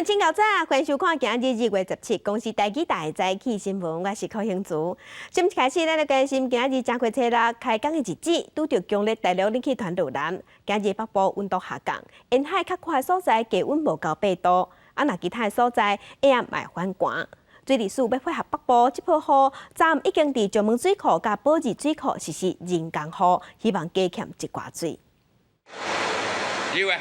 鄉親𠢕早，歡迎收看今日2月17公視台語台早起新聞，我是柯興竹。新聞開始，咱來關心今日正月初六開工的日子，拄著強烈大陸冷氣團落南，今日北部溫度下降，沿海較闊的所在低溫無到8度，啊若其他的所在下暗會反寒。水利署欲配合北部這波雨，昨暗已經佇石門水庫佮寶二水庫實施人工雨，希望加欠一寡水。有啊。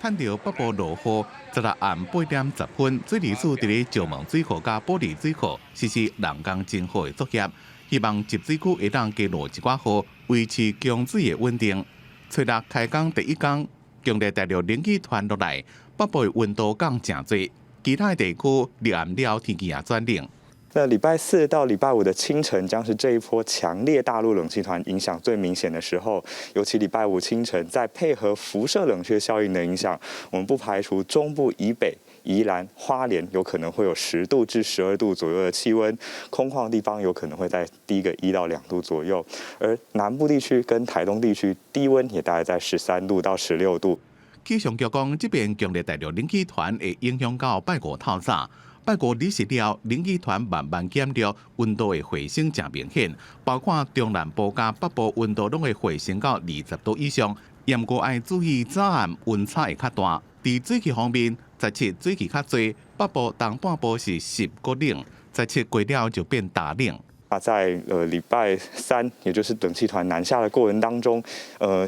趁著北部落雨，16暗8點10分，水利署佇咧石門水庫佮寶二水庫實施人工增雨的作業，希望集水區會當加落一寡雨，維持供水的穩定。初六開工第一工，強烈大陸冷氣團落來，北部的溫度降誠濟，其他的地區入暗了天氣也轉冷。那禮拜四到禮拜五的清晨，將是這一波強烈大陸冷氣團影響最明顯的時候。尤其禮拜五清晨，再配合輻射冷卻效應的影響，我們不排除中部以北、宜蘭、花蓮有可能會有10度至12度左右的氣溫，空曠地方有可能會再低個1到2度左右。而南部地區跟台東地區低溫也大概在13度到16度。氣象局講，這邊強烈大陸冷氣團會影響到拜五透早。拜五日食了，冷氣團慢慢減弱，溫度會回升誠明顯，包括中南部佮北部溫度攏會回升到20度以上。毋過愛注意早暗溫差會較大。佇水汽方面，17水汽較濟，北部東半部是濕閣冷，17過了就變焦冷。啊，在禮拜三，也就是冷氣團南下的過程當中，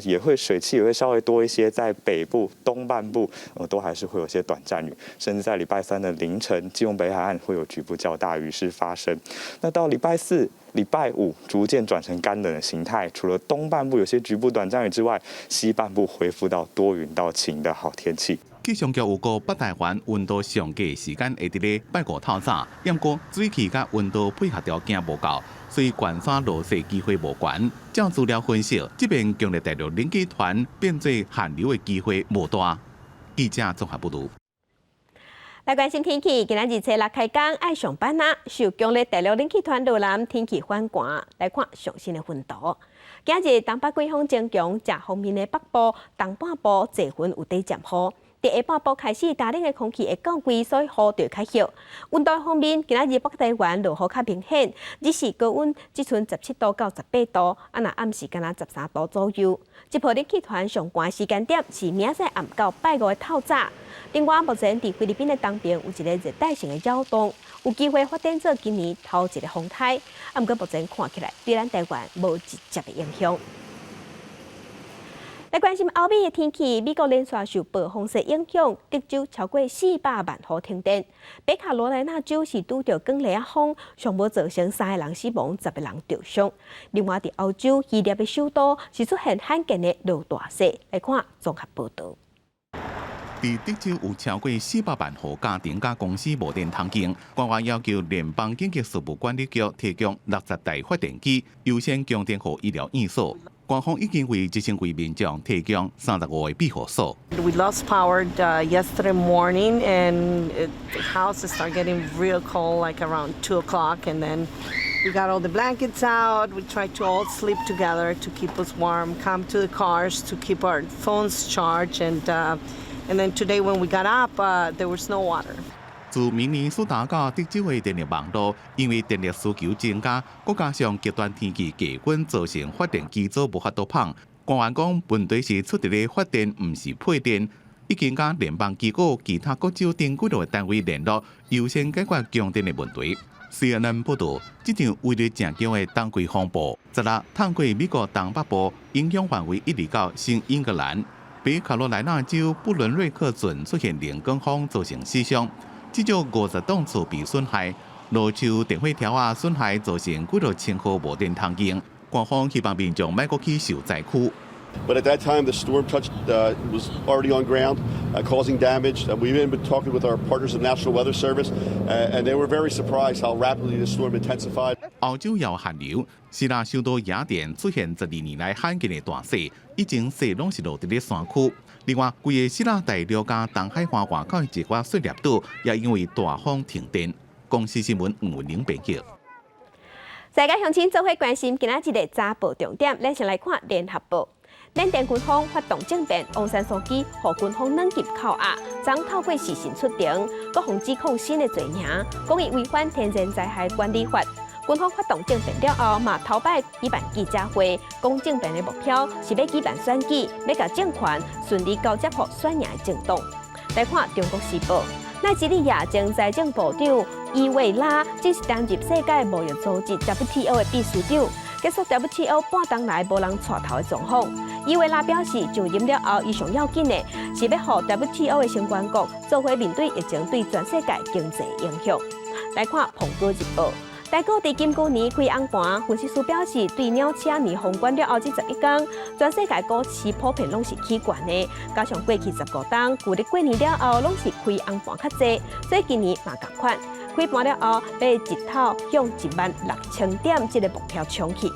也會水汽也會稍微多一些，在北部東半部，都還是會有些短暫雨，甚至在禮拜三的凌晨，基隆北海岸會有局部較大雨勢發生。那到禮拜四、禮拜五逐漸轉成乾冷的形態，除了東半部有些局部短暫雨之外，西半部恢復到多雲到晴的好天氣。氣象局預估北台灣溫度上低時間會佇咧拜五透早，毋過水汽佮溫度配合條件無夠，所以懸山落雪機會無懸。照資料分析，這邊強烈大陸冷氣團變做寒流的機會無大。記者綜合報導。來關心天氣，今仔日初六開工愛上班啦，受強烈大陸冷氣團落南，天氣反寒。來看上新的溫度。今日東北季風增強，誠鋒面的北部、東半部濟雲有底漸雨。佇下半晡開始，焦冷的空氣會到位，所以雨就較歇。溫度方面，今仔日北台灣落雨較明顯，日時高溫只賰17度到18度，啊若暗時干焦13度左右。這波冷氣團上寒時間點是明仔載暗到拜五的透早。另外，目前佇菲律賓的東邊有一个熱帶性的擾動，有機會發展做今年頭一个風颱。啊，毋過目前看起來對咱台灣無直接的影響。來關心歐美的天氣，美國連續受暴風雪影響，德州超過400萬戶停電。北卡羅來納州是拄著捲螺仔風，上無造成三个人死亡，10個人著傷。另外，佇歐洲希臘的首都是出現罕見的落大雪。來看綜合報導。佇德州有超過400萬戶家庭佮公司無電通用，官員要求聯邦緊急事務管理局提供60台發電機，優先供電予醫療院所。官方已經為1000位民眾提供35個庇護所。 We lost power yesterday morning, and the houses start getting real cold, like around 2 o'clock. And then we got all the blankets out. We tried to all sleep together to keep us warm. Come to the cars to keep our phones charged, and then today when we got up, there was no water. 自明尼蘇達到德州的電力網路，因為電力需求增加，閣加上極端天氣低溫造成發電機組無法度放。官員講，問題是出佇咧發電，毋是配電。已經佮聯邦機構、其他各州等幾落個單位聯絡，優先解決供電的問題。CNN 報導，這場威力誠強的冬季風暴，16探過美國東北部，影響範圍一直到新英格蘭。北卡羅來納州布倫瑞克鎮出現龍捲風，造成死傷。至少50棟厝被損害，路樹電火柱仔損害，造成幾若千戶無電通用。官方希望民眾莫閣去受災區。 But at that time, the storm touched was already on ground, causing damage. We've been talking with our partners at the National Weather Service, and they were very surprised how rapidly the storm intensified. 歐洲有寒流，希臘首都雅典出現12年來罕見的大雪，以前雪攏是落佇咧山區。另外，規个希臘大陸佮東海岸外口的一寡細粒島，也因為大風停電。公視新聞吳文玲編輯。世界鄉親做伙關心今仔日的早報重點，咱先來看聯合報。緬甸軍方發動政變，翁山蘇姬予軍方軟禁扣押，昨透過視訊出庭，閣予指控新的罪名，講伊違反天然災害管理法。軍方發動政變了後，嘛頭擺舉辦記者會，講政變的目標是欲舉辦選舉，欲共政權順利交接予選贏的政黨。來看《中國時報》，奈及利亞前財政部長伊維拉正式擔任世界貿易組織 WTO 的秘書長，結束 WTO 半冬來無人帶頭的狀況。伊維拉表示，上任了後，伊上要緊的是欲予 WTO 的成員國做伙面對疫情對全世界經濟影響。來看《蘋果日報》，台股佇金龜年開紅盤，分析師表示，對鳥鼠年封關了後這11天，全世界股市普遍攏是起懸的，加上過去15冬，舊曆過年了後攏是開紅盤較濟，所以今年嘛仝款，開盤了後，欲一頭向16,000點這个目標衝去。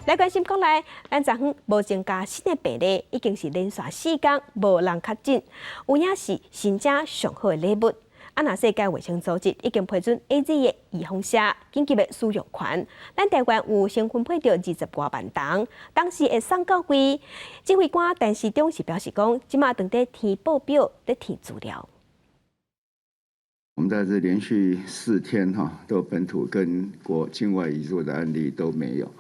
來關心國內，咱昨昏無增加新的病例，已經是連續4天無人確診，有影是新正上好的禮物。啊，若世界衛生組織已經批准 AZ 的預防射緊急的使用權，咱台灣有先分配著20外萬筒，當時會送到位。指揮官陳時中是表示講，這馬正佇填報表，佇填資料。我們在這連續4天哈，都本土跟國境外移入的案例都沒有。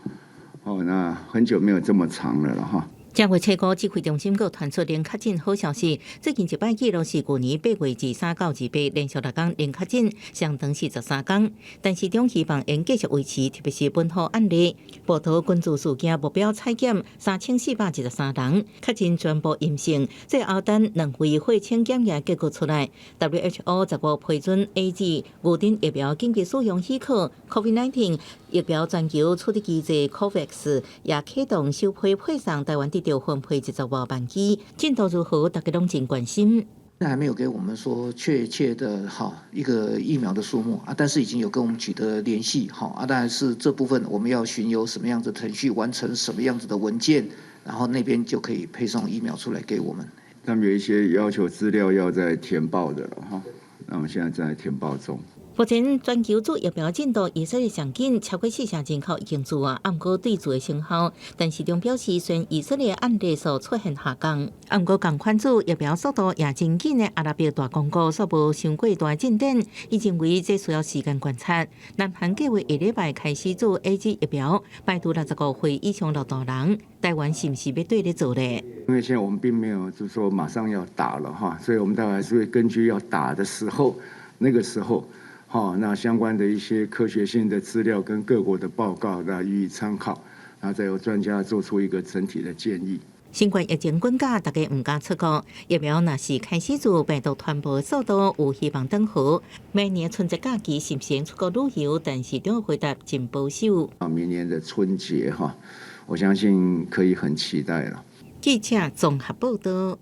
哦，那很久沒有這麼長了了哈。正月初五，指揮中心閣傳出零確診好消息。最近一擺記錄是舊年8月23到28，連續6天零確診，相當是13天。陳時中希望會繼續維持，特別是本土案例。部桃群聚事件目標採檢3423人，確診全部陰性。最後等兩位血清檢驗結果出來，WHO 15批准 AZ 牛津疫苗緊急使用許可，COVID-19 疫苗全球處置機制 COVAX 也啟動首批配送台灣得著分配20外萬劑，進度如何？大家攏真關心。那還沒有給我們說確切的哈一個疫苗的數目啊，但是已經有跟我們取得聯繫，哈啊，當然是這部分我們要循有什麼樣子程序，完成什麼樣子的文件，然後那邊就可以配送疫苗出來給我們。他們有一些要求資料要再填報的了哈，那我們現在正在填報中。目前全球注疫苗進度以色列上緊，超過四成人口已經注啊，毋過對注的成效，陳時中表示，雖然以色列案例數出現下降，毋過仝款注疫苗速度也真緊的阿拉伯大公國卻無傷過大進展，伊認為這需要時間觀察。南韓計劃下禮拜開始注 AZ 疫苗，排除65歲以上老大人，台灣是毋是欲綴咧做咧？因為現在我們並沒有就是說馬上要打了哈，所以我們大概還是會根據要打的時候，那個時候。好，那相關的一些科學性的資料跟各國的報告，來予以參考，然後再由專家做出一個整體的建議。新冠疫情滾價，大家毋敢出國。疫苗若是開始注，病毒傳播速度有希望轉好。明年春節假期是毋是出國旅遊？陳時中回答真保守。啊，明年的春節哈，我相信可以很期待了。記者綜合報道。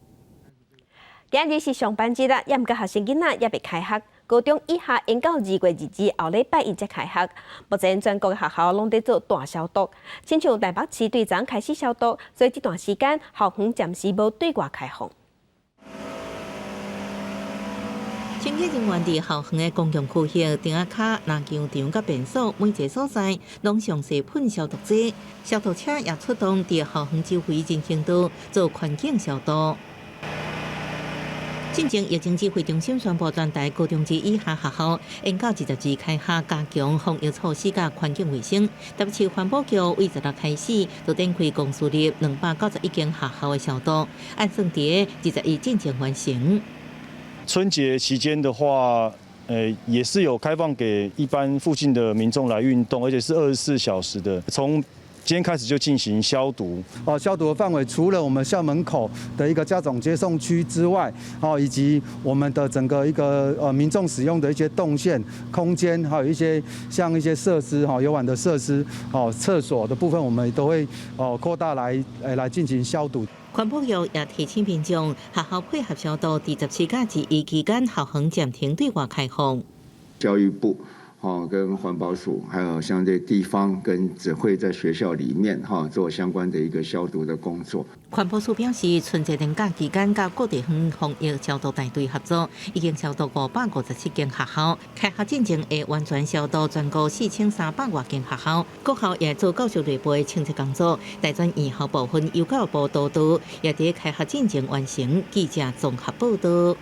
今日是上班日啦，猶毋過學生囡仔猶未開學。高中以下延到2月22後禮拜一才開學。目前全國的學校攏佇做大消毒，親像台北市對昨開始消毒，所以這段時間校園暫時無對外開放。清潔人員佇校園的公共區域、亭仔跤、籃球場佮便所，每一个所在攏詳細噴消毒劑，消毒車也出動佇校園周圍人行道做環境消毒。進前疫情指揮中心宣布，全台高中職以下學校延到22開學，加強防疫措施佮環境衛生。台北市環保局對16開始就展開公私立291間學校的消毒，按算佇21進前完成。春節期間的話，也是有開放給一般附近的民眾來運動，而且是24小時的。從今天開始就進行消毒。哦，消毒的範圍除了我們校門口的一個家長接送區之外，哦，以及我們的整個一個民眾使用的一些動線空間，還有一些像一些設施哈，遊玩的設施，哦，廁所的部分，我們都會哦擴大來進行消毒。環保局也提醒民眾，學校配合消毒，佇17到21期間，校園暫停對外開放。教育部。吼，跟環保署，還有相對地方跟只會在學校裡面哈做相關的一個消毒的工作。環保署表示，春節連假期間，佮各地方防疫消毒大隊合作，已經消毒557間學校，開學進前會完全消毒全國4300外間學校。各校也做教育內部的清潔工作。大專院校部分幼教部督導也佇開學進前完成。記者綜合報道。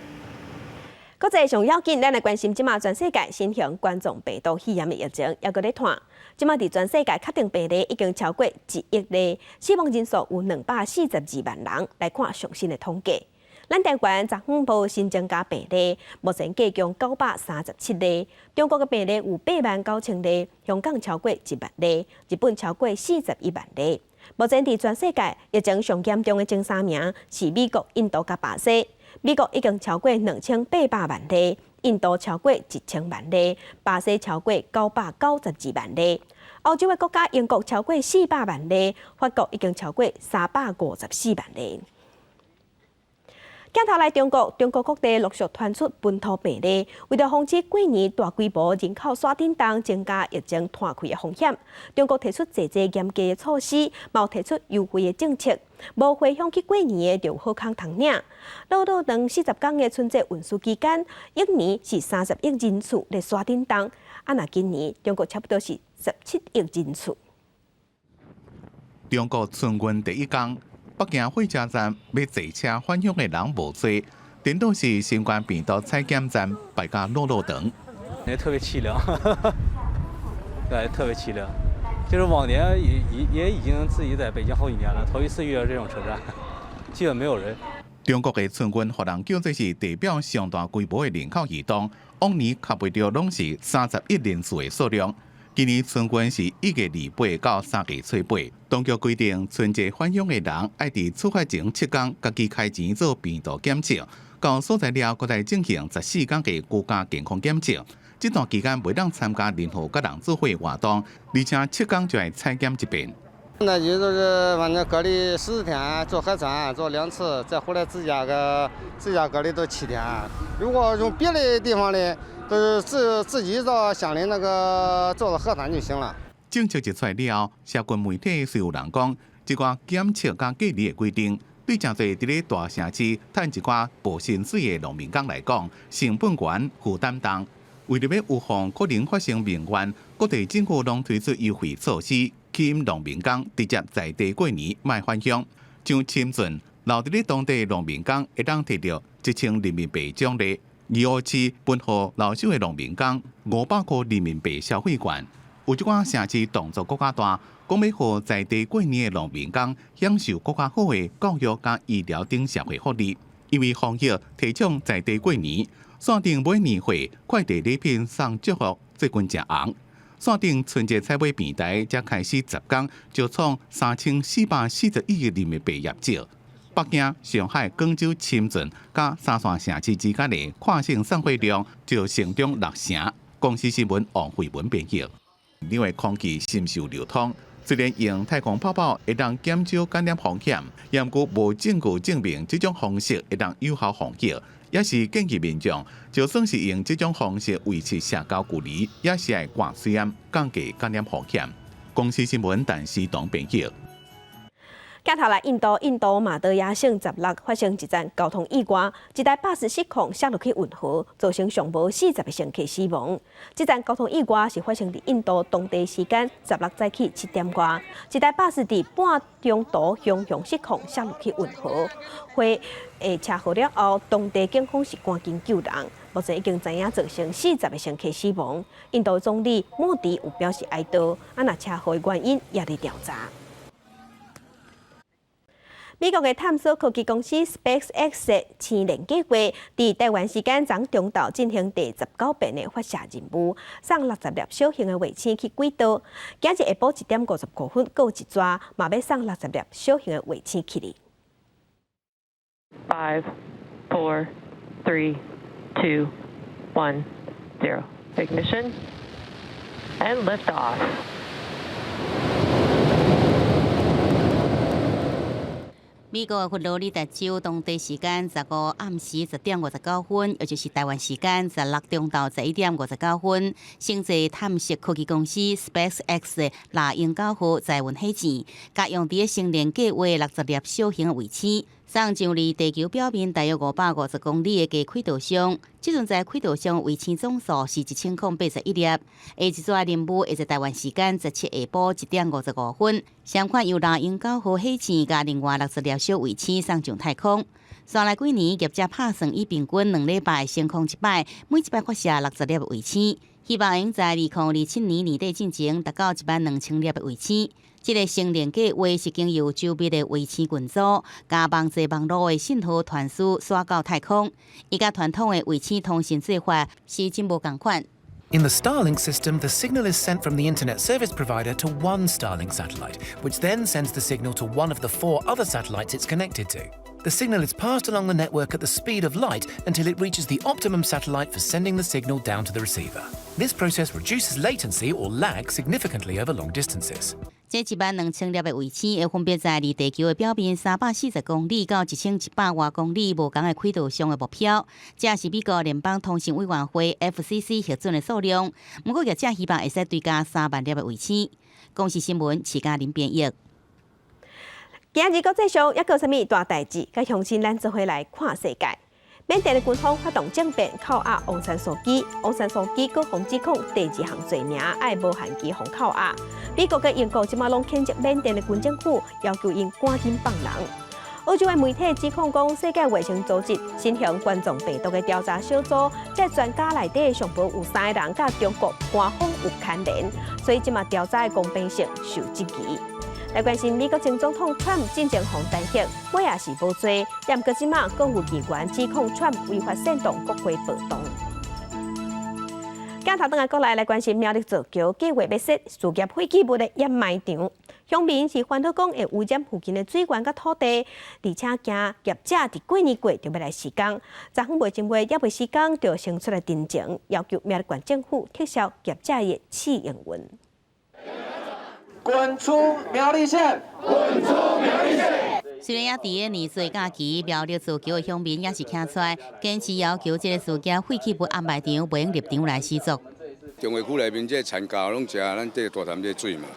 國際上要緊，咱來關心這馬全世界新型冠狀病毒肺炎的疫情，猶閣咧湠。這馬佇全世界確定病例已經超過1億例，死亡人數有242萬人。來看上新的統計，咱台灣昨昏無新增加病例，目前計共937例。中國的病例有8萬9千例，香港超過1萬例，日本超過41萬例。目前佇全世界疫情上嚴重的前三名是美國、印度佮巴西。美國已經超過2800萬例，印度超過1000萬例，巴西超過992萬例。歐洲的國家英國超過400萬例，法國已經超過354萬例。鏡頭來中國，中國各地陸續傳出本土病例，為著防止過年大規模人口徙振動增加疫情湠開的風險，中國提出濟濟嚴格的措施，嘛提出優惠的政策。無回鄉去過年的就有好康通領。落落長40工的春節運輸期間，一年是30億人次咧徙振動，啊，若今年中國差不多是17億人次。中國春運第一工。北京火車站欲坐車返鄉的人無濟，顛倒是新冠病毒採檢站排甲落落長。也特別淒涼，對，特別淒涼。就是往年也已經自己在北京好幾年了，頭一次遇到這種車站，基本沒有人。中國的春運予人叫做是地表上大規模的人口移動，往年較袂著攏是30億人次的數量。今年春運是1月28到3月初8，當局規定春節返鄉的人愛佇出發前7工，家己開錢做病毒檢測，到所在了閣再進行14工的居家健康檢測。這段期間袂當參加任何佮人做伙活動，而且7工就愛採檢一遍。那就就是反正隔離14天，做核酸做兩次，再回來自家隔離都7天。如果用別的地方的，都是自己到鄉裡那個做個核酸就行了。政策一出來了，社群媒體雖有人講，這寡檢測佮隔離的規定，對誠濟佇咧大城市趁一寡薄薪水的農民工來講，成本懸，負擔重。為著欲預防可能發生民怨，各地政府攏推出優惠措施，吸引農民工直接在地過年，莫返鄉。像深圳留佇咧當地農民工會當提著1000人民幣獎勵，義烏市分予留守的農民工500塊人民幣消費券。有這寡城市動作閣較大，講欲予在地過年的農民工享受閣較好的教育佮醫療等社會福利。因為防疫提倡在地過年，線頂買年貨、快遞禮品送祝福，最近誠紅。線頂春節採買平台才開始10工，就創3441億人民幣業績。北京、上海、廣州、深圳佮三線城市之間的跨省送貨量就成長六成。公視新聞王慧文編譯。因為空氣深受流通，雖然用太空泡泡會當減少感染風險，毋過無證據證明這種方式會當有效防疫，也是建議民眾就算是用這種方式維持社交距離，也是愛掛喙罨，降低感染風險。公視新聞陳思東編譯。鏡頭來印度，印度馬德雅省16發生一場交通意外，一台巴士失控摔落去運河，造成上無40個乘客死亡。這場交通意外是發生佇印度當地時間16早起7點外，一台巴士佇半中途雄雄失控摔落去運河，火車禍了後，當地警方是趕緊救人，目前已經知影造成40個乘客死亡。印度總理莫迪有表示哀悼，啊，若車禍的原因也佇調查。美國的探索科技公司 SpaceX 的星鏈計劃，佇台灣時間昨中晝進行第19遍的發射任務，送60粒小型的衛星去軌道。今日下晡1點55分，閣有一逝，嘛欲送60粒小型的衛星去哩。 Five, four, three, two, one, zero. Ignition and lift off. 美國佛羅里達州當地時間15暗時10點59分，也就是台灣時間16中晝11點59分，星際探測科技公司 SpaceX 的獵鷹9號載運火箭，共用佇咧星鏈計畫60粒小型的衛星，送上離地球表面大約550公里的低軌道上。這陣在軌道上衛星總數是1081粒。下一逝任務會在台灣時間17下晡1點55分，相款由獵鷹9號火箭佮另外60粒小衛星送上太空。紲來幾年，業者拍算以平均2禮拜升空一擺，每一擺發射60粒衛星，希望會在2027年年底進前達到1萬2000粒的衛星。這个星鏈計畫是經由周密的衛星群組，共網際網路的信號傳輸徙到太空。伊佮傳統的衛星通訊做法是真無仝款。 In the Starlink system, the signal is sent from the internet service provider to one Starlink satellite, which then sends the signal to one of the four other satellites it's connected to. The signal is passed along the network at the speed of light until it reaches the optimum satellite for sending the signal down to the receiver. This process reduces latency or lag significantly over long distances. 這1萬2000粒的衛星會分別在離地球的表面340公里到1100外公里無仝的軌道上的目標，這是美國聯邦通訊委員會 FCC 核准的數量。毋過業者希望會使追加3萬粒的衛星。公視新聞，徐嘉玲編譯。今日國際上猶閣有啥物大代誌？佮鄉親咱做伙來看世界。緬甸的軍方發動政變，扣押翁山蘇姬，翁山蘇姬閣予指控第二項罪名，愛無限期予扣押。美國佮英國這馬攏譴責緬甸的軍政府，要求𪜶趕緊放人。澳洲的媒體指控講，世界衛生組織新型冠狀病毒的調查小組，這專家內底上無有三个人佮中國官方有牽連，所以這馬調查的公平性受質疑。來關心美國前總統川普進前予彈劾，尾仔是無罪，毋過這馬閣有議員指控川普違法煽動國會暴動。鏡頭轉來國內來關心苗栗造橋計畫欲設事業廢棄物的掩埋場，鄉民是煩惱講會污染附近的水源佮土地，而且驚業者佇過年過就欲來施工，昨昏袂真袂猶未施工，就先出來陳情，要求苗栗縣政府撤銷業者的試營運。滾出苗栗縣！滾出苗栗縣！雖然猶佇咧年歲假期，苗栗造橋的鄉民也是徛出來，堅持要求這个事業廢棄物掩埋場袂用入場來施作。重劃區內面這个田窖攏食咱這个大潭這个水嘛，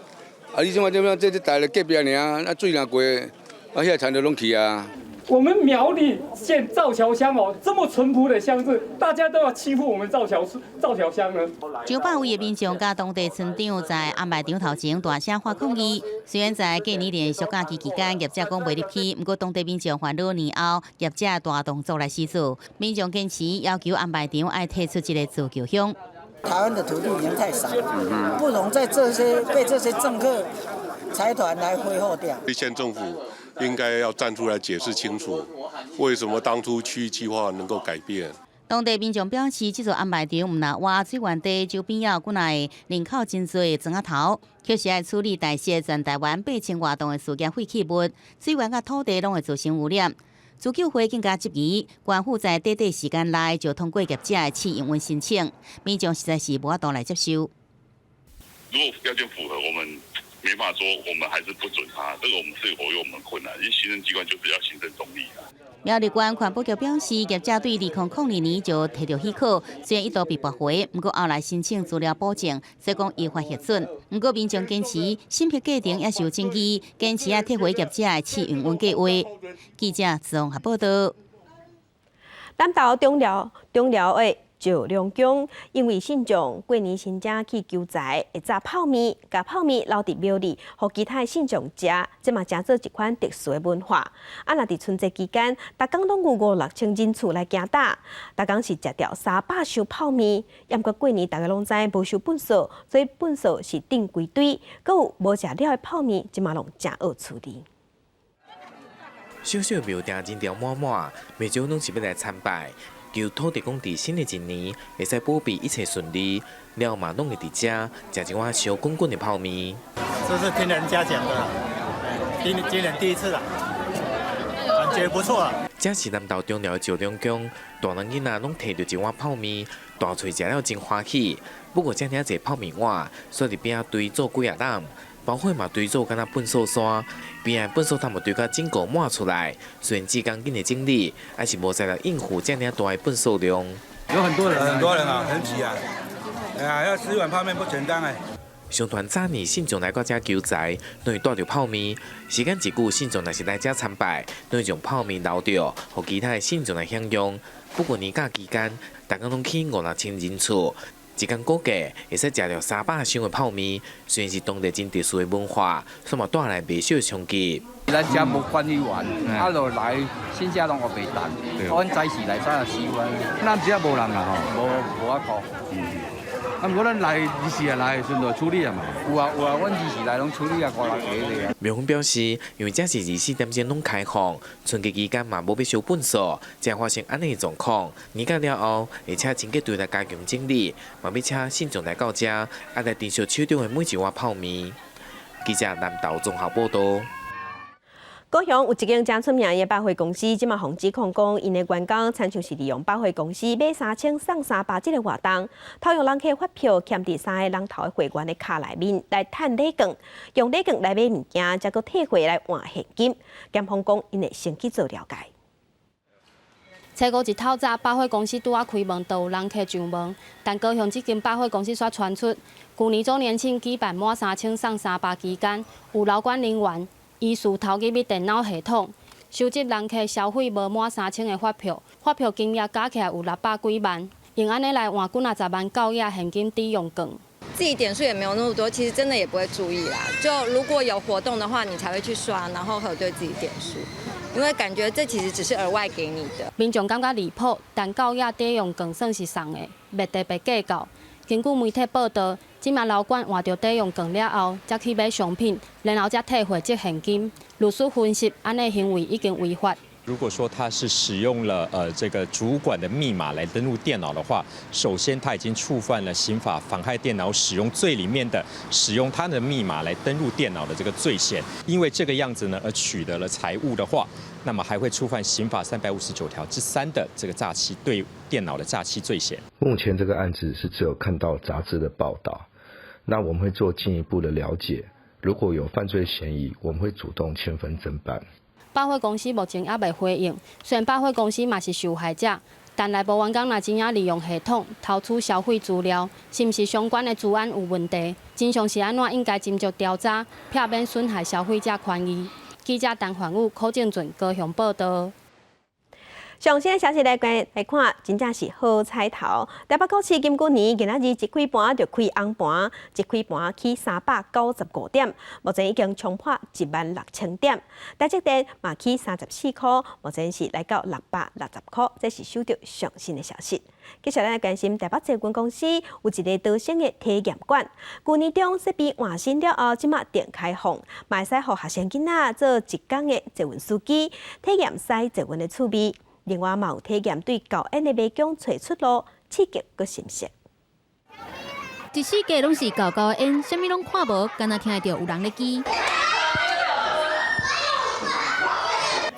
啊，你這怎麼這這大咧隔壁爾，啊水若過，啊遐个田就攏去啊。我們苗栗縣造橋鄉哦，這麼淳樸的鄉鎮，大家都要欺負我們造橋造橋鄉呢？九百位的民眾佮當地村長在掩埋場頭前大聲發抗議。雖然在過年連續假期期間，業者講袂入去，毋過當地民眾煩惱年後業者大動作來施作，民眾堅持要求掩埋場愛退出這个造橋鄉。台灣的土地已經太少了，不容在這些被這些政客財團來揮霍掉。縣政府應該要站出來解釋清楚，為什麼當初區域計劃能夠改變。當地民眾表示，這座掩埋場毋但挖水源地周邊有幾若人口真濟的莊仔頭，確實愛處理代謝全台灣8000外噸的事業廢棄物，水源佮土地攏會造成污染。自救會更加質疑，縣府在短短時間內就通過業者的試營運申請，民眾實在是無法度來接受。如果條件符合，我們沒辦法說，我們還是不准他。這個我們是有我們困難，因為行政機關就是要行政中立啊。苗栗縣環保局表示，業者對2002年就提著許可，雖然一度被駁回，毋過後來申請資料補正，所以講依法核准。毋過民眾堅持審批過程也是有爭議，堅持愛撤回業者的試營運計劃。記者綜合報道。南投中寮中寮的石龍宮，因為信眾過年新正去求財，會炸泡麵，共泡麵留佇廟裡，予其他的信眾食，這嘛成做一款特殊的文化。啊，若佇春節期間，逐工攏有五六千人次來行打，逐工是食著300箱泡麵。毋過過年大家攏知無收糞埽，所以糞埽是頂規堆，閣有無食了的泡麵，這嘛攏誠惡處理。小小廟埕人潮滿滿，袂少攏是欲來參拜，求土地公佇新的一年會使保庇一切順利。了嘛攏會佇遮食一碗燒滾滾的泡麵。這是聽人家講的，今年第一次啦，感覺不錯啊。這是南投中寮的石龍宮，大人囡仔攏提著一碗泡麵，大喙食了真歡喜。不過遮爾濟泡麵碗，煞佇邊仔堆做幾仔籠，包括嘛堆做敢若糞埽山，邊仔糞埽桶嘛堆甲整個滿出來。雖然只工緊的整理，還是無才力應付遮爾大的糞埽量。有很多人，很多人啊，很擠啊！哎呀，要吃一碗泡麵不簡單哎。相傳早年信眾來到遮求財，攏會帶著泡麵。時間一久，信眾若是來遮參拜，攏會將泡麵留著，予其他的信眾來享用。不過年假期間，逐工攏起五六千人次，一工估計會使食著300箱的泡麵。雖然是當地真特殊的文化，卻嘛帶來袂少的衝擊。咱遮無管理員，啊，落來新車攏烏白等，阮早市來才有收啊。咱遮無人啊吼，無法度。啊，毋過咱來二時啊來的時陣就處理啊嘛。有啊有啊，阮二時來攏處理啊，五六個咧。廟方表示，因為這是24點鐘攏開放，春節期間嘛無欲收糞埽，才發生按呢的狀況。年假了後，會請清潔隊來加強整理，嘛欲請信眾來到遮，啊來珍惜手中的每一碗泡麵。記者南投綜合報道。高雄有一間誠出名的百貨公司，這馬予指控講，𪜶的員工親像是利用百貨公司買3000送300這个活動，偷用人客發票徛佇三个人頭的會員的卡內面來趁禮券，用禮券來買物件，再閣退貨來換現金。檢方講，𪜶會先去做了解。初五一透早，百貨公司拄仔開門，就有人客上門。但高雄這間百貨公司煞傳出，舊年週年慶舉辦滿3000送300期間，有樓管人員疑似偷入去電腦系統，收集人客消費無滿三千的發票，發票金額加起來有600幾萬，用按呢來換幾若十萬到額現金抵用券。自己點數也沒有那麼多，其實真的也不會注意啦。就如果有活動的話，你才會去刷，然後核對自己點數，因為感覺這其實只是額外給你的。民眾感覺離譜，但到額抵用券算是送的，袂特別計較。根據媒體報道，這馬樓管換著抵用券了後，才去買商品，然後才退貨得現金。律師分析，按呢行為已經違法。如果說他是使用了這個主管的密碼來登錄電腦的話，首先他已經觸犯了刑法妨害電腦使用罪裡面的使用他的密碼來登錄電腦的這個罪嫌。因為這個樣子呢而取得了財物的話，那麼還會觸犯刑法359條之3的這個詐欺對電腦的詐欺罪嫌。目前這個案子是只有看到雜誌的報道，那我們會做進一步的了解，如果有犯罪嫌疑，我們會主動遣分偵辦。百貨公司目前猶未回應，雖然百貨公司嘛是受害者，但內部員工若真正利用系統偷取消費資料，是毋是相關的資安有問題？真相是按怎？應該斟酌調查，避免損害消費者權益。記者陳焕宇、柯正俊高雄報道。上新的消息來關來看，真正是好彩頭。台北股市金龜年今仔日一開盤就開紅盤，一開盤起395點，目前已經衝破16,000點。台積電嘛起34塊，目前是來到660塊，這是收到上新的消息。繼續咱來關心台北捷運公司有一个逃生的體驗館，舊年中設備換新了後，這馬定開放，嘛會使予學生囡仔做一工的捷運司機，體驗駛捷運的趣味。另外嘛有體驗對厚煙的迷宮揣出路，刺激閣心適。一四界攏是厚厚的煙，啥物攏看無，干焦聽會著有人咧吱。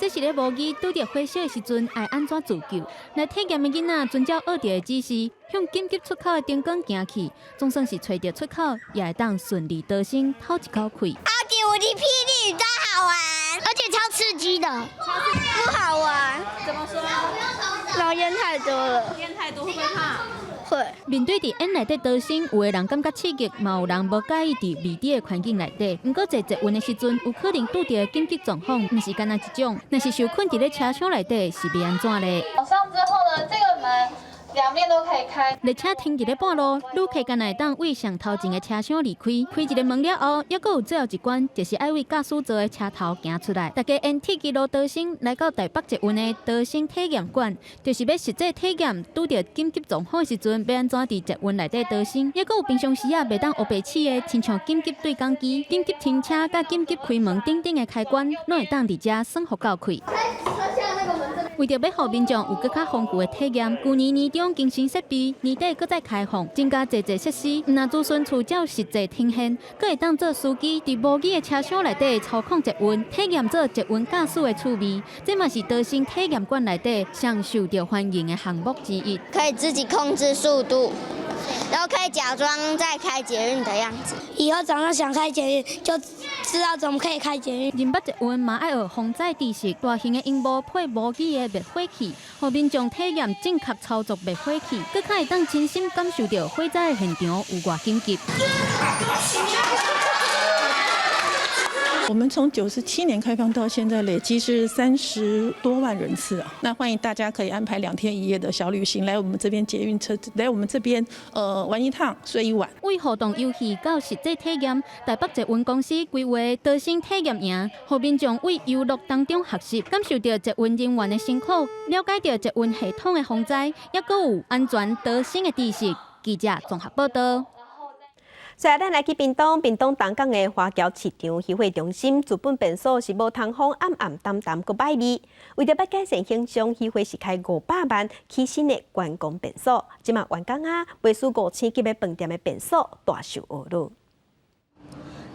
這是咧模擬拄著火燒的時陣，愛按怎自救？來體驗的囡仔遵照學著的指示，向緊急出口的燈光行去，總算是揣著出口，也會當順利逃生，透一口氣。超級無敵霹靂真好玩，而且超刺激的。不好玩。怎麼說？然後煙太多了。煙太多會不會怕？會。面對佇煙內底逃生，有的人感覺刺激，嘛有人無佮意佇未知的環境內底。毋過坐捷運的時陣，有可能拄著的緊急狀況，毋是干焦一種。若是受困佇咧車廂內底，是欲按怎咧？往上之後呢，這個門兩面都可以開。列車停佇咧半路，旅客干焦會當對上頭前的車廂離開。開一个門了後，猶閣有最後一關，就是愛對駕駛座的車頭行出來。大家沿鐵枝路逃生來到台北捷運的逃生體驗館，就是欲實際體驗拄著緊急狀況的時陣，欲按怎佇捷運內底逃生。猶閣有平常時啊袂當烏白試的，親像緊急對講機、緊急停車、佮緊急開門等等的開關，攏會當佇遮耍予夠開。為著欲予民眾有閣較豐富的體驗，舊年年中更新設備，年底閣再開放，增加濟濟設施，毋但資訊處才有實際呈現，閣會當做司機佇模擬的車廂內底操控捷運，體驗做捷運駕駛的趣味。這嘛是逃生體驗館內底上受著歡迎的項目之一。可以自己控制速度，然後可以假裝在開捷運的樣子。以後長大想開捷運，就知道怎麼可以開捷運。認捌捷運嘛愛學防災知識，大型的螢幕配模擬的滅火器，予民眾體驗正確操作滅火器，閣較會當親身感受著火災的現場有偌緊急。我們從97年開放到現在，累計是30多萬人次啊。那歡迎大家可以安排2天1夜的小旅行，來我們這邊捷運車，來我們這邊玩一趟，睡一晚。為互動遊戲到實際體驗，台北捷運公司規劃逃生體驗營，予民眾為遊樂當中學習，感受著捷運人員的辛苦，了解著捷運系統的防災，抑閣有安全逃生的知識。記者綜合報道。所以咱來去屏東，屏東東港的華僑市場漁貨中心，自本便所是無通風，暗暗澹澹，閣歹味。為著欲改善形象，漁會是開500萬起新的觀光便所，這馬完工啊，袂輸五星級的飯店的便所大受呵咾。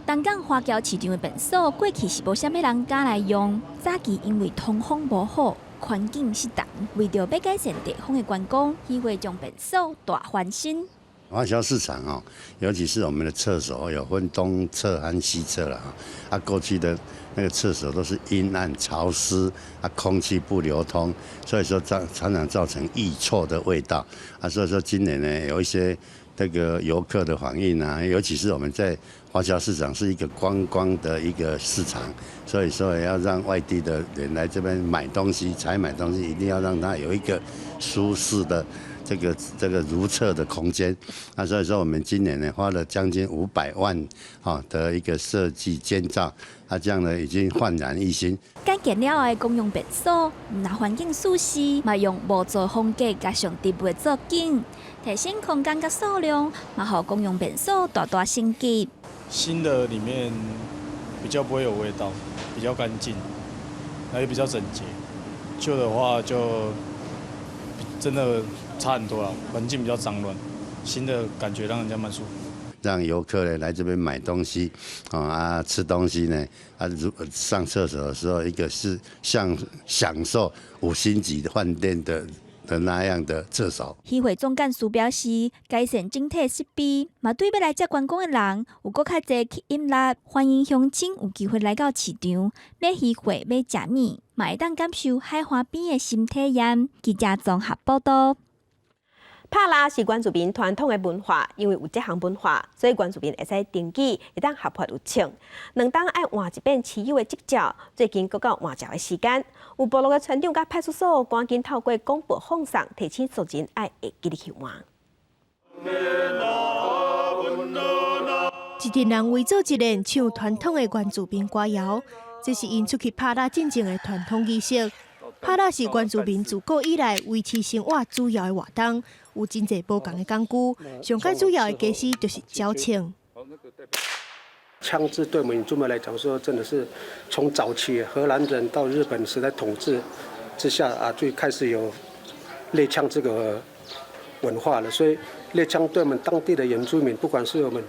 東港華僑市場的便所過去是無啥物人敢來用，早期因為通風無好，環境失當，為著欲改善地方的觀光，漁會將便所大翻新。華僑市場哦，尤其是我們的廁所有分東廁和西廁了啊。過去的那個廁所都是陰暗潮濕，啊，空氣不流通，所以說常常造成異臭的味道。啊，所以說今年呢，有一些這個遊客的反應啊，尤其是我們在華僑市場是一個觀光的一個市場，所以說要讓外地的人來這邊買東西、採買東西，一定要讓他有一個舒適的這個如廁的空間。啊，所以說我們今年呢花了將近500萬哈的一個設計建造，啊，這樣呢已經煥然一新。改建了後的公用便所，毋但環境舒適，嘛用木造風格加上植物做景，提升空間佮數量，嘛予公用便所大大升級。新的裡面比較不會有味道，比較乾淨，還有比較整潔。舊的話就真的差很多了，環境比較髒亂。新的感覺讓人家蠻舒服。讓遊客呢來這邊買東西，啊吃東西呢，啊如上廁所的時候，一個是像享受五星級飯店的那樣的廁所。漁會總幹事表示，改善整體設備，嘛對欲來遮觀光的人有閣較濟吸引力。歡迎鄉親有機會來到市場買魚貨、買食物，嘛會當感受海岸邊的新體驗。記者綜合報道。拍獵是原住民傳統的文化，因為有這項文化，所以原住民會使登記，會當合法有槍。兩冬愛換一遍持有的執照，最近閣到換照的時間，有部落的村長佮派出所趕緊透過廣播放送，提醒族人愛會記得去換。一陣人圍做一連唱傳統的原住民歌謠，這是𪜶出去拍獵進前的傳統儀式。拍獵是原住民自古以來維持生活主要的活動，有真濟無仝的工具。上蓋主要的家私就是鳥槍。槍支對我們原住民來講，說真的是從早期荷蘭人到日本時代統治之下啊，最開始有獵槍這個文化了。所以獵槍對我們當地的原住民，不管是我們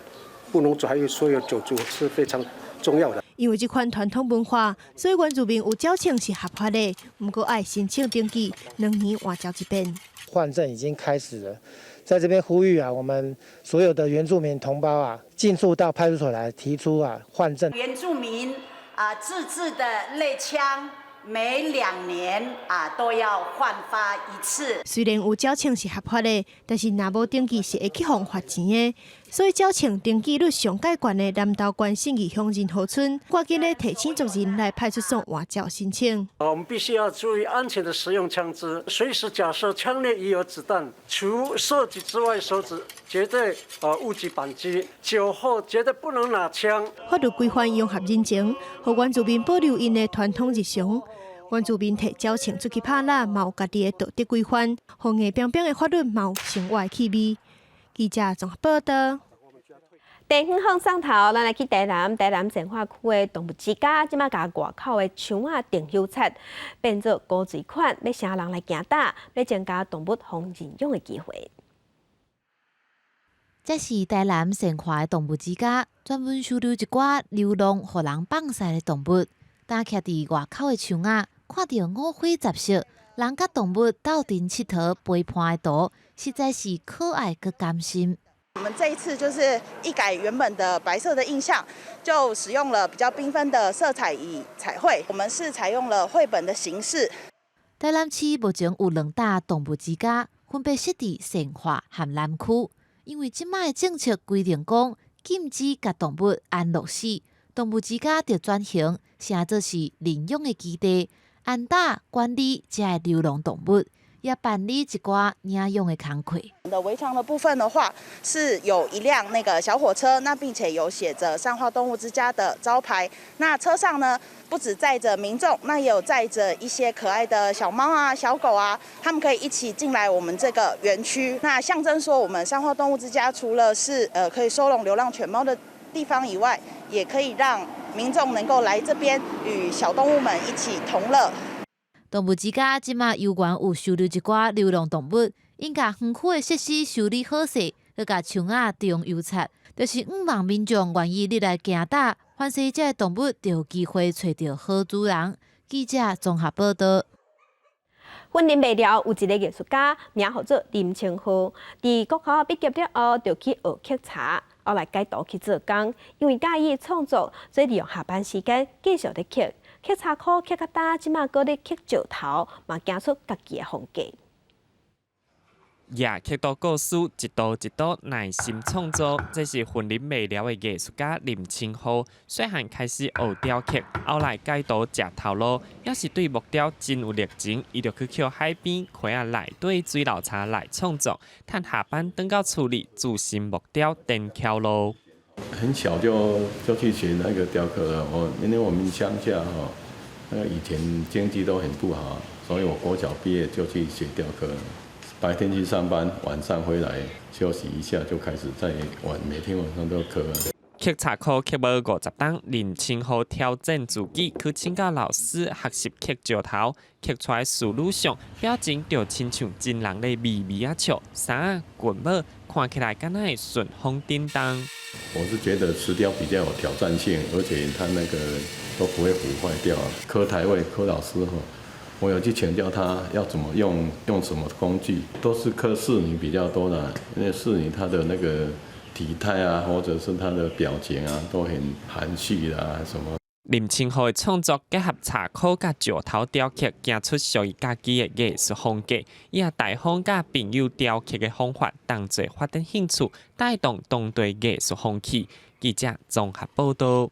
布農族還有所有九族，是非常重要的。因為這款傳統文化，所以原住民有鳥槍是合法的，毋過愛申請登記，2年換照一遍。換證已經開始了，在這邊呼籲啊，我們所有的原住民同胞啊，盡速到派出所來提出啊換證。原住民啊自製的獵槍，每2年啊都要換發一次。雖然有鳥槍是合法的，但是若無登記是會去予罰錢的。所以鳥槍登記率上蓋懸的南投縣信義鄉仁和村，趕緊咧提醒族人來派出所換照申請。我們必須要注意安全的使用槍支，隨時假設槍內已有子彈，除射擊之外，手指絕對啊勿擊扳機。酒後絕對不能拿槍。法律規範融合人情，予原住民保留𪜶的傳統日常。原住民提鳥槍出去拍獵，嘛有家己的道德規範，予硬邦邦的法律嘛有生活的氣味。記者綜合報道。地方放送頭，咱來去台南，台南善化區的動物之家，這馬共外口的牆仔定油漆變做古錐款，欲請人來行搭，欲增加動物予認養的機會。這是台南善化的動物之家，專門收留一寡流浪予人放屎的動物。儍徛佇外口的牆仔，看著五花雜色，人佮動物鬥陣𨑨迌陪伴的圖，實在是可愛閣甘心。我們這一次就是一改原本的白色的印象，就使用了比較繽紛的色彩以彩繪。我們是採用了繪本的形式。台南市目前有兩棟動物之家，分別設佇善化和南區。因為這擺的政策規定講，禁止共動物安樂死，動物之家就轉型，成做是認養的基地，安搭管理這的流浪動物，也辦理一寡領養的工課。的圍牆的部分的話，是有一輛那個小火車，那並且有寫着善化動物之家的招牌。那車上呢，不止載着民眾，那也有載着一些可愛的小貓啊、小狗啊，他們可以一起進來我們這個園區。那象徵說，我們善化動物之家除了是可以收容流浪犬貓的地方以外，也可以讓民眾能夠來這邊與小動物們一起同樂。動物之家這馬猶原有收留一寡流浪動物，𪜶共園區的設施修理好勢，閣共牆仔重油漆，就是向望民眾願意入來行搭，凡是這的動物就有機會揣著好主人。記者綜合報道。雲林麥寮有一个藝術家，名號做林清浩，佇國小畢業了後，就去學刻茶，後來改圖去做工。因為佮意創作，所以利用下班時間繼續咧刻。刻茶箍刻較焦，這馬閣咧刻石頭，嘛行出家己的風格。也刻圖故事，一道一道耐心創作，這是雲林麥寮的藝術家林清浩。細漢開始學雕刻，後來改投食頭路，也是對木雕真有熱情，伊就去抾海邊溪仔內底水流柴來創作，趁下班轉到厝裡自新木雕電橋路。很小就去學那個雕刻了。我因為我們鄉下哈，那個以前經濟都很不好，所以我國小畢業就去學雕刻。白天去上班，晚上回來休息一下，就開始在晚，每天晚上都刻。刻茶箍刻無50冬，林清浩挑戰自己去請教老師學習刻石頭，刻出來仕女像，表情就親像真人咧微微仔笑，衫仔裙帽看起來敢若會順風振動。我是覺得石雕比較有挑戰性，而且它那個都不會腐壞掉。柯台位柯老師吼，我有去請教他要怎麼用，用什麼工具，都是刻仕女比較多的，因為仕女她的那個體態啊，或者是她的表情啊，都很含蓄啊，什麼。林清浩的創作結合茶箍佮石頭雕刻，行出屬於家己的藝術風格。伊也大方佮朋友雕刻的方法，當做發展興趣，帶動當地藝術風氣。記者綜合報道。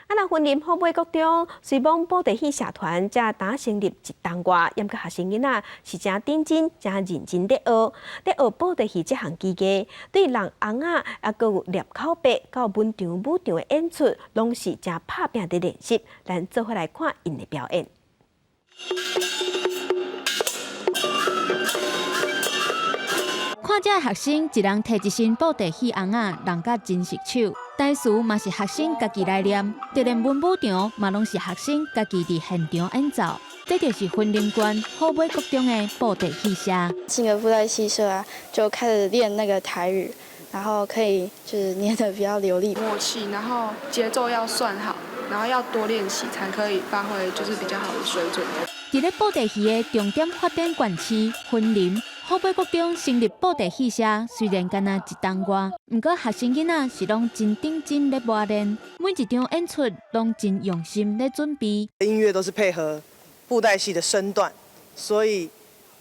啊，若雲林虎尾國中，雖罔布袋戲社團才剛成立一冬外，毋過學生囡仔是誠認真、誠認真咧學，咧學布袋戲這項技藝，對人尪仔，抑閣有念口白到文場武場的演出，攏是誠拍拚佇練習。咱做伙來看𪜶的表演。看這學生，一人提一身布袋戲尪仔，人甲真熟手。台詞嘛是學生家己來念，就連文武場嘛攏是學生家己佇現場演奏。這就是雲林縣虎尾國中的布袋戲社。進個布袋戲社啊，就開始練那個台語，然後可以就是念得比較流利。默契，然後節奏要算好，然後要多練習才可以發揮，就是比較好的水準。佇咧布袋戲的重點發展縣市雲林虎尾國中成立布袋戲社，雖然干焦一冬外，毋過學生囡仔是攏真認真咧磨練，每一場演出攏真用心咧準備。音樂都是配合布袋戲的身段，所以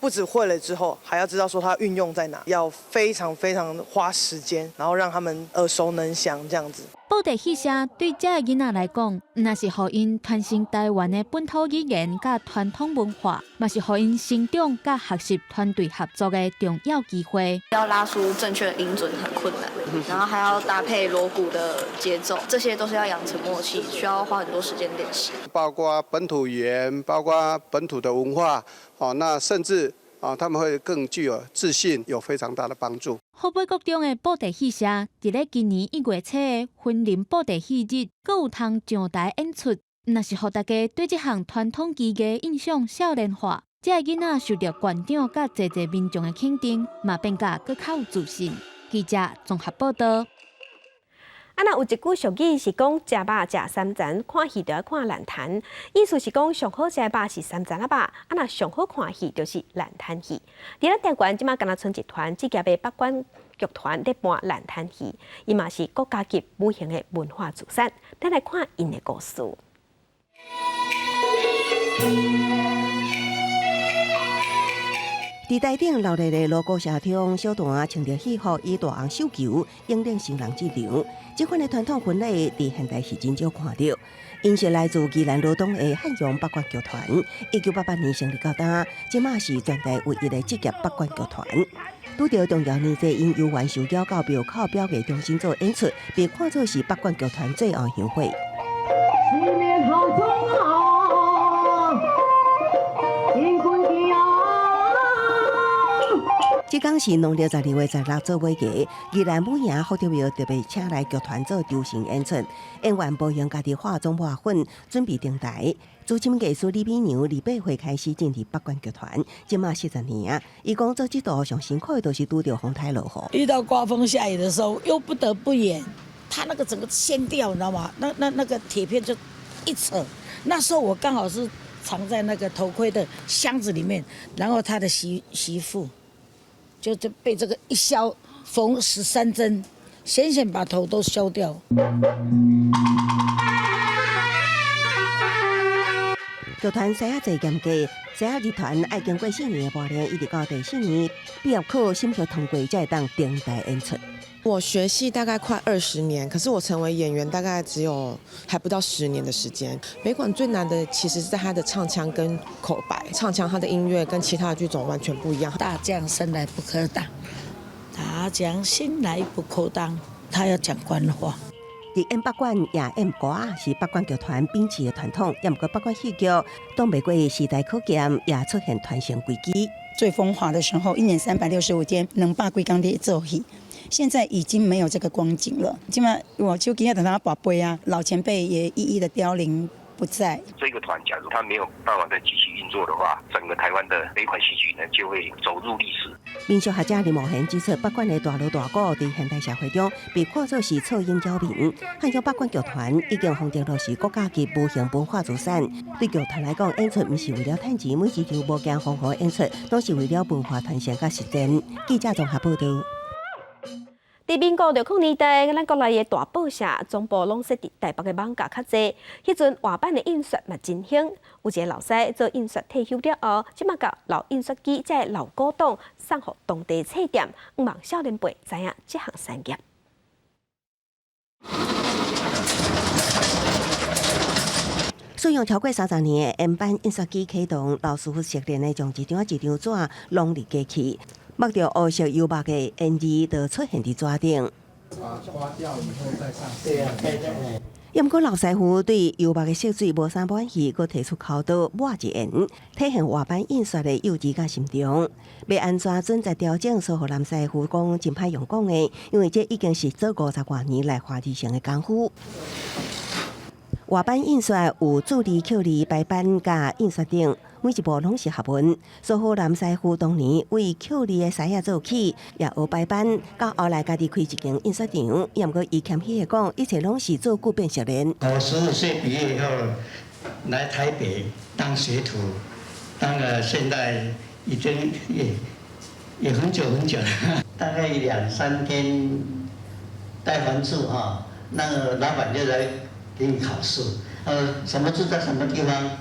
不只會了之後，還要知道說它運用在哪，要非常非常花時間，然後讓他們耳熟能詳這樣子。布袋戲社對這个囡仔來講，毋但是予𪜶傳承台灣的本土語言佮傳統文化，嘛是予𪜶成長佮學習團隊合作的重要機會。要拉出正確的音準很困難，然後還要搭配鑼鼓的節奏，這些都是要養成默契，需要花很多時間練習。包括本土語言，包括本土的文化，哦，那甚至啊，他們會更具有自信，有非常大的幫助。虎尾國中的布袋戲社，佇咧今年1月初的雲林布袋戲日，閣有通上台演出，若是予大家對這項傳統技藝印象少年化，這个囡仔受著縣長佮濟濟民眾的肯定，嘛變甲閣較有自信。記者綜合報道。啊，若有一句俗語是講，食肉食三層，看戲就愛看爛壇。意思是講，上好食的肉是三層仔肉，啊，若上好看戲就是爛攤戲。佇咱台灣，這馬敢若賰一團職業的北管劇團咧搬爛攤戲，伊嘛是國家級無形的文化資產。咱來看𪜶的故事。佇台頂鬧熱的鑼鼓聲中，小團穿著戲服，以大紅繡球引領新人進場。這款的傳統婚禮，佇現代是真少看著。𪜶是來自宜蘭羅東的漢陽北管劇團，1988年成立到今，這馬是全台唯一的職業北管劇團。拄著重要年節，𪜶猶原受邀到廟口表藝中心做演出，被看作是北管劇團最後香火。這工是農曆12月16做尾牙，宜蘭母營福德廟特別請來劇團做酬神演出，演員無閒家己化妝抹粉，準備登台。資深藝師李美娘28歲開始進入北管劇團，這馬40年啊。伊講做這道上辛苦的，就是拄著風颱落雨。遇到颳風下雨的時候，又不得不演，他那個整個掀掉，你知道嗎？那個鐵片就一扯。那時候我剛好是藏在那個頭盔的箱子裡面，然後他的媳婦。就被這個一削，縫13針，險險把頭都削掉。劇團師仔濟嚴格，師仔入團愛經過4年的磨練，一直到第四年畢業考審核通過，才會當登台演出。我學戲大概快20年，可是我成為演員大概只有還不到10年的時間。北管最難的其實是在他的唱腔跟口白，唱腔他的音樂跟其他的劇種完全不一樣。大將生來不可擋，大將興來不可擋。他要講官話。佇演北管也演歌仔，是北管劇團秉持的傳統。也毋過北管戲劇擋袂過時代考驗，也出現傳承危機。最風華的時候，一年365天，200幾工佇做戲。現在已經沒有這個光景了。這馬我就今日等他寶貝啊，老前輩也一一的凋零不在。這個團假如他沒有辦法再繼續運作的話，整個台灣的北管戲曲呢就會走入歷史。民俗學者林茂賢指出，北管的大鑼大鼓佇現代社會中被看作是噪音擾民。漢陽北管劇團已經封定落是國家級無形文化資產。對劇團來講，演出毋是為了趁錢，每一場無驚風雨演出，攏是為了文化傳承佮實踐。記者綜合報導。佇民國60年代，咱國內的大報社總部攏設佇台北的艋舺較濟。彼陣活版的印刷嘛真興，有一个老師做印刷退休了後，這馬共老印刷機這个老古董送予當地冊店，向望少年輩知影這項產業。使用超過30年的鉛版印刷機啟動，老師傅熟練的將一張一張紙攏佇機器。墨著烏色油墨的煙字就出現佇紙頂。毋過老師傅對油墨的色水無啥滿意，閣提出剾刀抹一遍，體現活版印刷的幼稚佮慎重。欲按怎準則調整，蘇荷南師傅講真歹用講的，因為這已經是做50外年來華而成的功夫。活版印刷有鑄字、刻字、排版佮印刷等，每一步攏是學問。蘇荷南師傅當年為刻字的師仔做起，也學排版，到後來家己開一間印刷廠。也毋過伊謙虛的講，一切攏是做久變熟練。我15歲畢業以後來台北當學徒，當了現在已經也很久很久了，大概2、3天帶完字哈，那個老闆就來給你考試，什麼字在什麼地方？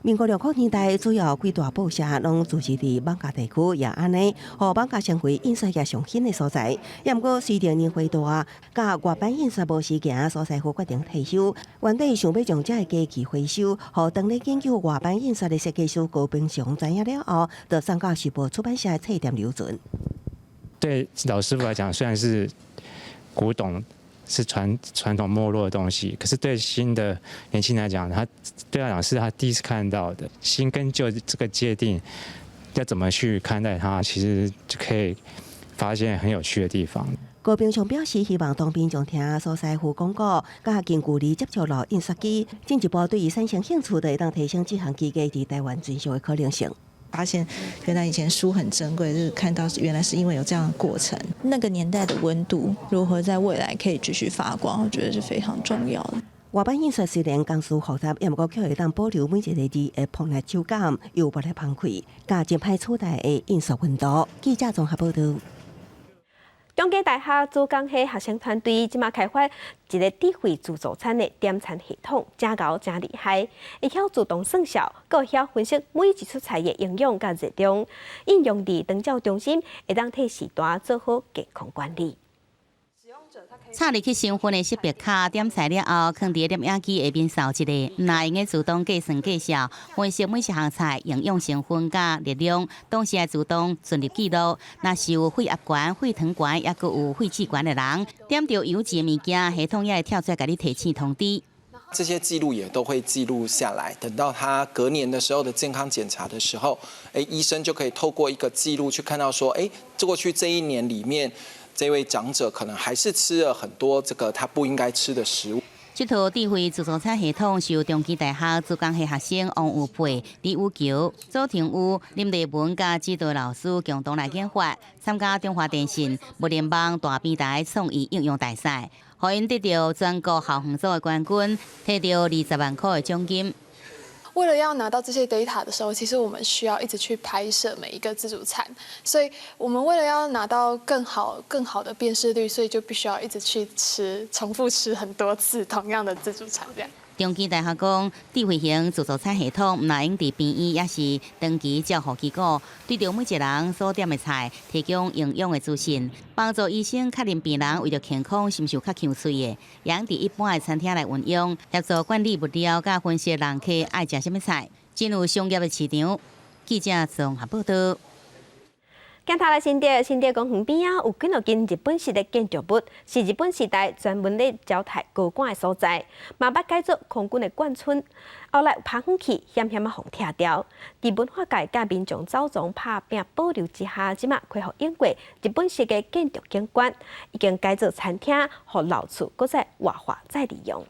民國60年代，主要幾大報社攏駐駐佇艋舺地區，也按呢，予艋舺成為印刷業上興的所在。也毋過，隨著年歲大，佮活版印刷無時行，蘇師傅決定退休。原底想欲將這个機器回收，予當咧研究活版印刷的設計師高冰雄知影了後，就送到時報出版社的冊店留存。對老師傅來講，雖然是古董。是傳統沒落的東西，可是對新的年輕人來講，他對他來講是他第一次看到的新跟舊這個界定，要怎麼去看待它，其實就可以發現很有趣的地方。高冰雄表示，希望當民眾聽蘇師傅講過，佮近距離接觸老印刷機，進一步對伊產生興趣，就會當提升這項機藝佇台灣存續的可能性。發現原來以前書很珍貴，就是看到原來是因為有這樣的過程。那個年代的溫度如何在未來可以繼續發光，我覺得是非常重要的。活版印刷雖然工序複雜，也毋過卻會當保留每一個字的碰力手感，油墨的香氣，佮真歹取代的印刷溫度。記者綜合報導。中興大學資工系學生團隊這馬開發一個智慧自助餐的點餐系統，誠𠢕誠厲害，會曉自動算數，閣會曉分析每一出菜的營養佮熱量，應用佇長照中心，會當替序大做好健康管理。插入去身份的識別卡，點菜了後，囥佇個攝影機下面掃一下，毋但會用自動計算計數，分析每一項菜營養成分佮熱量，同時會自動存入記錄。若是有血壓懸、血糖懸，抑閣有血脂懸的人，點著油脂的物件，系統也會跳出來共你提醒通知。這些記錄也都會記錄下來，等到他隔年的時候的健康檢查的時候，醫生就可以透過一個記錄去看到說，過去這一年裡面，這位長者可能還是吃了很多這個他不應該吃的食物。這套智慧自助餐系統是由中興大學資工系學生王有佩、李宇橋、左廷宇、林麗文佮指導老師共同來研發，參加中華電信物聯網大平台創意應用大賽，予𪜶得著全國校園組的冠軍，提著20萬塊的獎金。為了要拿到這些 data 的時候，其實我們需要一直去拍攝每一個自助餐，所以我們為了要拿到更好、更好的辨識率，所以就必須要一直去吃，重複吃很多次同樣的自助餐。這樣。中興大學講，智慧型自助餐系統毋但用佇病院，也是長期照護機構，對著每一個人所點的菜，提供營養的資訊，幫助醫生確認病人為著健康是毋是有較強喙的，會用佇一般的餐廳來運用，協助管理物料佮分析人客愛食啥物菜，真有商業的市場。記者綜合報導。鏡頭來新竹，新竹公園邊仔有幾若間日本式的建築物，是日本時代專門咧招待高官的所在，嘛捌改做空軍的眷村，後來拍遠去，險險仔予拆掉。佇文化界佮民眾走傱拍拚保留之下，這馬恢復永過日本式的建築景觀，已經改做餐廳，予老厝閣再活化再利用。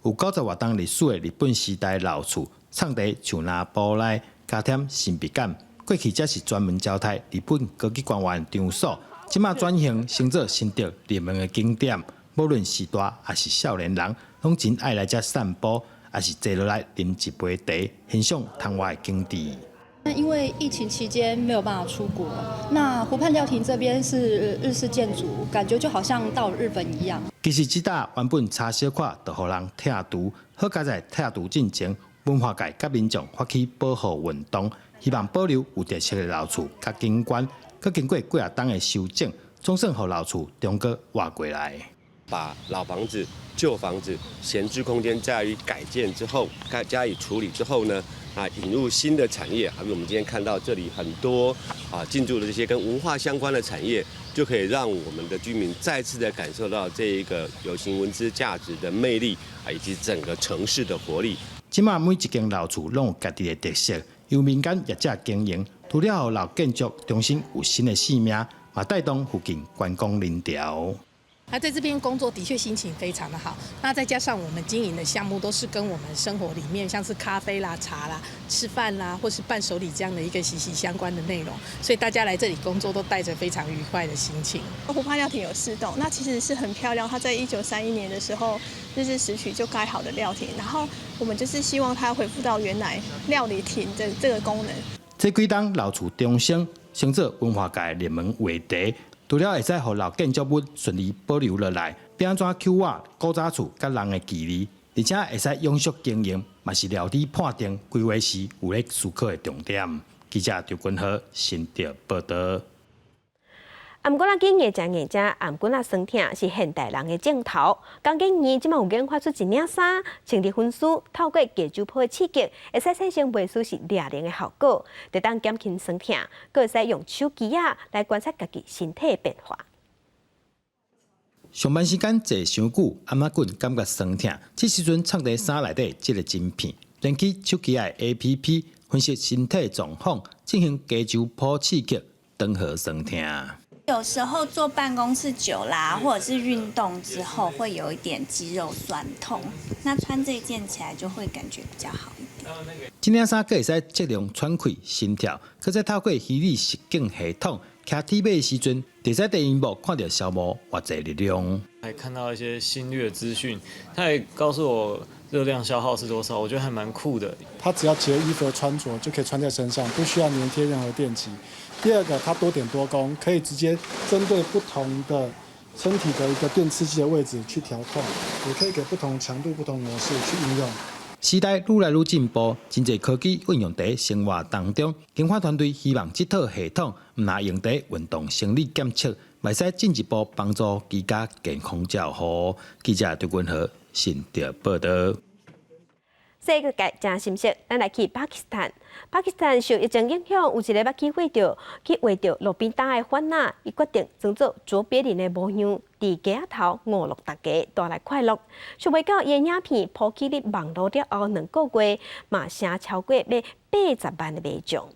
有90外冬歷史的日本時代老厝，藏佇樹林埔內，加添神秘感。過去這是專門招待日本高級官員場所，這馬轉型成做新竹熱門的景點。無論是大抑是少年人，攏真愛來遮散步，抑是坐落來啉一杯茶，欣賞窗外的景致。那因為疫情期間沒有辦法出國，那湖畔料亭這邊是日式建築，感覺就好像到日本一樣。其實這搭原本差小可就予人拆除，好佳哉拆除進前，文化界佮民眾發起保護運動。希望保留有特色的老厝佮景觀，閣經過幾若冬的修整，總算予老厝重閣活過來。把老房子、舊房子閒置空間加以改建之後，加以處理之後呢，引入新的產業，好比我們今天看到這裡很多進駐的這些跟文化相關的產業，就可以讓我們的居民再次的感受到這一個有形文資價值的魅力啊，以及整個城市的活力。這馬每一間老厝攏有家己的特色。由民間業者經營，除了予老建築重新有新的生命，嘛帶動附近觀光人潮。那在這邊工作的確心情非常的好。那再加上我們經營的項目都是跟我們生活裡面，像是咖啡啦、茶啦、吃飯啦，或是伴手禮這樣的一個息息相關的內容，所以大家來這裡工作都帶着非常愉快的心情。湖畔料亭有四棟，那其實是很漂亮。它在1931年的時候，日治時期就蓋好的料亭，然後我們就是希望它恢復到原來料理亭的這個功能。這幾冬老厝重生，成做文化界熱門話題。除了會使予老建築物順利保留落來，欲按怎搝活古早厝佮人的距離，而且會使永續經營，嘛是料理判定規劃時有咧思考的重點。記者張君和新竹報導。頷頸仔筋硬食硬食，頷頸仔酸疼是現代人的症頭。工研院這馬有研發出一領衫，穿佇粉絲透過低周波的刺激，會使產生袂輸是掠靈的效果，會當減輕酸疼，閣會使用手機仔來觀察家己身體的變化。上班時間坐傷久，頷頸骨感覺酸疼，這時陣藏佇衫內底這個晶片，連起手機仔的 APP 分析身體狀況，進行低周波刺激，緩和酸疼。有時候坐辦公室久啦，或者是運動之後，會有一點肌肉痠痛。那穿這件起來就會感覺比較好一點。這領衫閣會使測量喘氣、心跳，閣再透過虛擬實境系統，騎鐵馬的時陣，會使佇螢幕看著消耗偌濟力量。還看到一些心率的資訊，他也告訴我熱量消耗是多少，我覺得還蠻酷的。它只要結合衣服的穿着就可以穿在身上，不需要粘貼任何電極。第二個，它多點多功，可以直接針對不同的身體的一個電刺激的位置去調控，也可以給不同強度、不同模式去應用。時代愈來愈進步，真濟科技運用佇生活當中。研發團隊希望這套系統毋但用佇運動生理檢測，會使進一步幫助居家健康照護。記者張君和新竹報道。世界真心息，咱來去巴基斯坦。巴基斯坦受疫情影響，有一个捌去畫著去畫著路邊摊的番仔，伊決定裝做卓別林的模樣，佇街仔頭娛樂大家，帶來快樂。想袂到伊的影片鋪起佇網路了後，2個月嘛成超過欲80萬的民眾。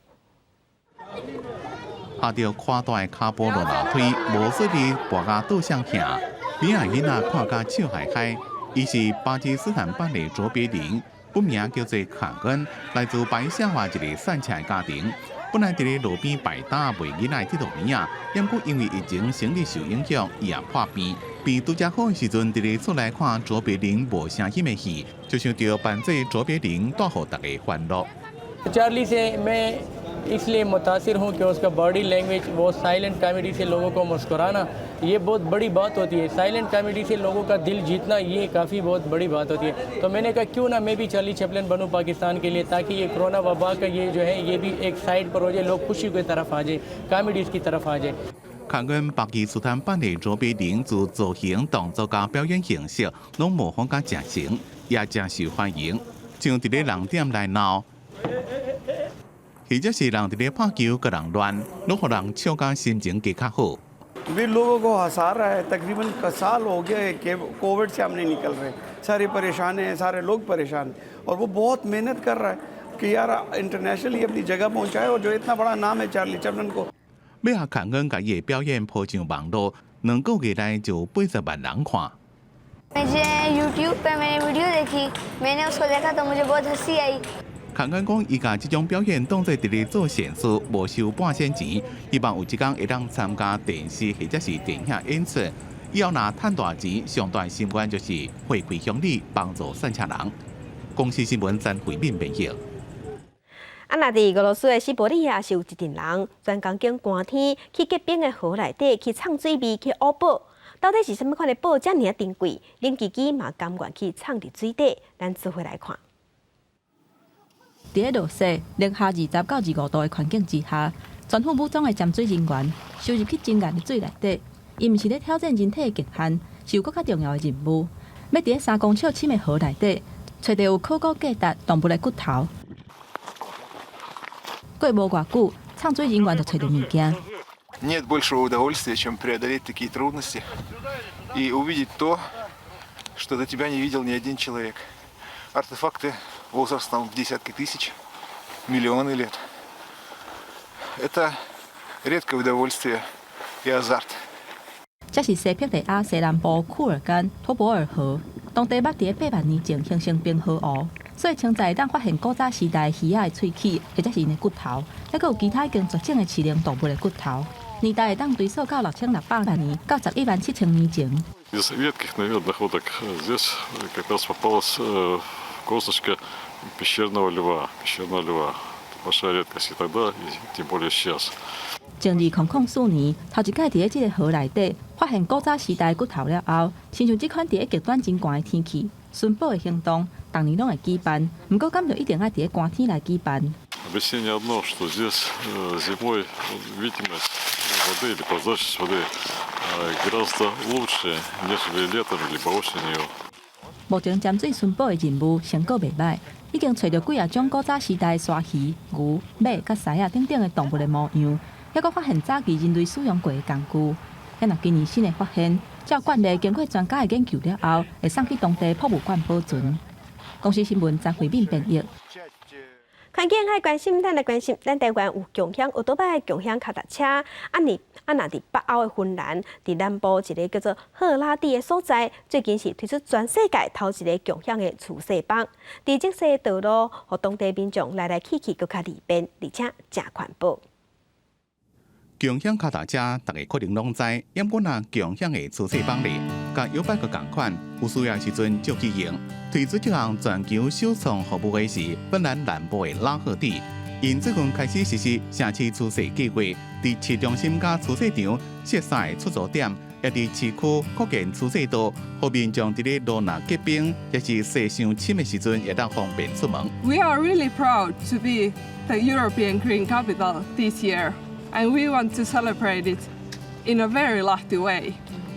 拍著寬大的跤步落樓梯，無說哩跋甲倒向行，邊仔囡仔看甲笑嗨嗨。伊是巴基斯坦版的卓別林。本名叫做卡恩，來自白沙瓦一个散赤的家庭。本來佇咧路邊擺檔賣囡仔佚佗物仔，毋過因為疫情生意受影響，伊也破病。病拄才好的時陣，佇咧厝內看卓別林無聲音的戲，就想著扮做卓別林，帶予大家歡樂。 चार्ली से मैं इसलिए मुतासिर हूँ कि उसका body language, वो silent comedy से लोगों को मुस्कुराना, ये बहुत बड़ी बात होती है। साइलेंट कॉमेडी से लोगों का दिल जीतना, ये काफ़ी बहुत बड़ी बात होती है। तो मैंने कहा, क्यों ना मैं भी चार्ली चैपलिन बनूँ पाकिस्तान के लिए, ताकि ये कोरोना वबा का ये जो है, ये भी एक साइड पर हो जाए, लोग खुशी की तरफ आ जाए, कॉमेडीज़ की तरफ आ जाए। 卡恩巴基斯坦版的卓別林，自造型、動作佮表演形式，攏模仿甲誠像，也誠受歡迎。像佇咧人店來鬧，或者是人佇咧拍球共人亂，攏予人笑甲心情加較好。 भी लोगों को हंसा रहा है। तकरीबन साल हो गया है कि कोविड से हम नहीं निकल रहे, सारे परेशान हैं, सारे लोग परेशान हैं और वो बहुत मेहनत कर रहा है कि यार, इंटरनेशनली अपनी जगह पहुंचाए और जो इतना बड़ा नाम है चार्ली चैपलिन को。尾仔卡恩共伊的表演鋪上網路，2個月內就有80萬人看。 मुझे YouTube पे मैंने वीडियो देखी, मैंने उसको देखा तो मुझे बहुत हंसी आई。卡恩講，伊共這種表演當做佇咧做善事，無收半仙錢，希望有一工會當參加電視或者是電影演出。以後若趁大錢，上大心願就是回饋鄉里，幫助散赤人。公視新聞曾慧敏編譯。啊，若佇俄羅斯的西伯利亞是有一陣人，專工揀寒天去結冰的河內底去藏水味去挖寶，到底是啥物款的寶遮爾仔珍貴？冷吱吱嘛甘願去藏佇水底，咱做伙來看。佇咧落雪零下20到25度的環境之下，全副武裝的潛水人員收入去真硬的水內底，伊毋是咧挑戰人體的極限，是有閣較重要的任務，欲佇咧3公尺深的河內底，揣著有考古價值動物的骨頭。過無偌久，藏水人員就揣著物件。 Нет большего удовольствия, чем преодолеть такие трудности и увидеть то, что до тебя не видел ни один человек. Артефакты возрастом в десятки тысяч, миллионы лет. Это редкое удовольствие и азарт. 這是西伯利亞西南部庫爾干托博爾河，當地捌佇咧8萬年前形成冰河湖，所以清在會當發現古早時代魚仔的喙齒或者是𪜶的骨頭，抑閣有其他已經絕種的齒龍動物的骨頭，年代會當追溯到6600萬年到11萬7000年前。 Из редких, наверное, находок здесь как раз попалась косточка пещерного льва. Пещерного льва. Это большая редкость и тогда, и тем более сейчас. 從2004年，頭一擺佇咧這个河內底發現古早時代骨頭了後，親像這款佇咧極端真寒的天氣，尋寶的行動，逐年攏會舉辦。毋過，敢就一定愛佇咧寒天來舉辦？ Объяснение одно, что здесь зимой видимость воды или прозрачность воды гораздо лучше, нежели летом либо осенью. 目前潛水尋寶的任務成果袂䆀，已經揣著幾仔種古早時代鯊魚、牛、馬佮獅仔等等的動物的模樣，抑閣發現早期人類使用過的工具。若今年新的發現，照慣例經過專家的研究了後，會送去當地博物館保存。公視新聞曾慧敏編譯。環境愛關心，咱來關心，咱台灣有共享歐多擺共享跤踏車，啊呢啊若佇北歐的芬蘭，佇南部一个叫做赫拉蒂的所在，最近是推出全世界頭一个共享的趨勢棒，佇這些道路，予當地民眾來來去去閣較利便，而且誠環保。共享跤踏車，大家可能攏知，毋過若共享的趨勢棒咧，佮搖擺閣仝款，有需要時陣就去用。推出這項全球首創服務的是芬蘭南部的拉赫蒂，𪜶最近開始實施城市趨勢計劃，佇市中心佮趨勢場設三个出租點，也佇市區擴建趨勢道，予民眾佇咧路若結冰，抑是雪傷深的時陣，會當方便出門。 We are really proud to be the European Green Capital this year, and we want to celebrate it in a very Lahti way.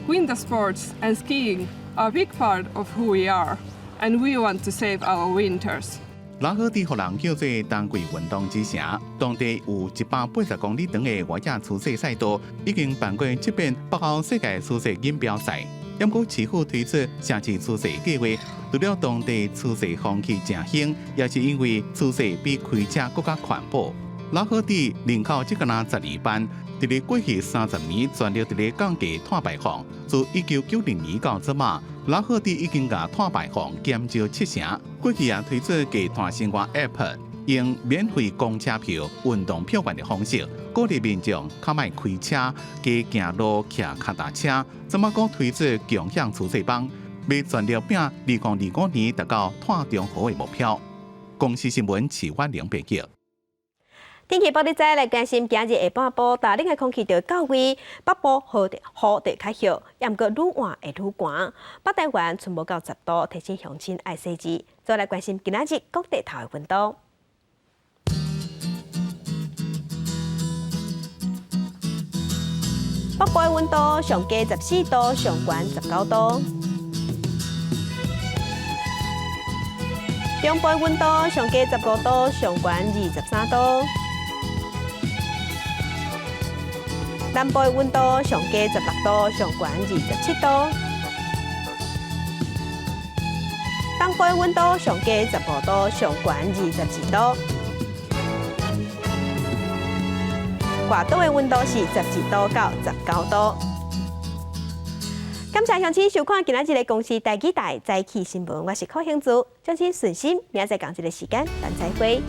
Winter sports and skiing are a big part of who we are, and we want to save our winters. 拉赫蒂予人叫做冬季運動之城，當地有180公里長的越野趨勢賽道，已經辦過七遍北歐世界趨勢錦標賽。毋過市府推出城市趨勢計劃，除了當地趨勢風氣誠興，也是因為趨勢比開車閣較環保。拉赫蒂人口才干焦12萬，佇咧過去30年全力佇咧降低碳排放。自1990年到這馬，拉赫蒂已經共碳排放減少七成。過去也推出低碳生活 App，用免費公車票、運動票券的方式，鼓勵民眾較莫開車，加行路、騎跤踏車。這馬閣推出共享趨勢棒，欲全力拚2025年達到碳中和的目標。公視新聞徐婉玲編輯。天氣報你知來關心，今日下半晡，大冷的空氣就到位，北部雨就雨就較少，也毋過愈晚會愈寒。北台灣春無到10度，提醒鄉親愛細緻。再來關心今仔日各地頭的溫度。北部的溫度上低14度，上懸19度。中部的溫度上低15度，上懸23度。南部的溫度上低16度，上懸27度。東部的溫度上低15度，上懸22度。外島的溫度是12度到19度。感謝鄉親收看今仔日的公視台語台早起新聞，我是柯興珠，祝恁順心，明仔載仝這个時間，咱再會。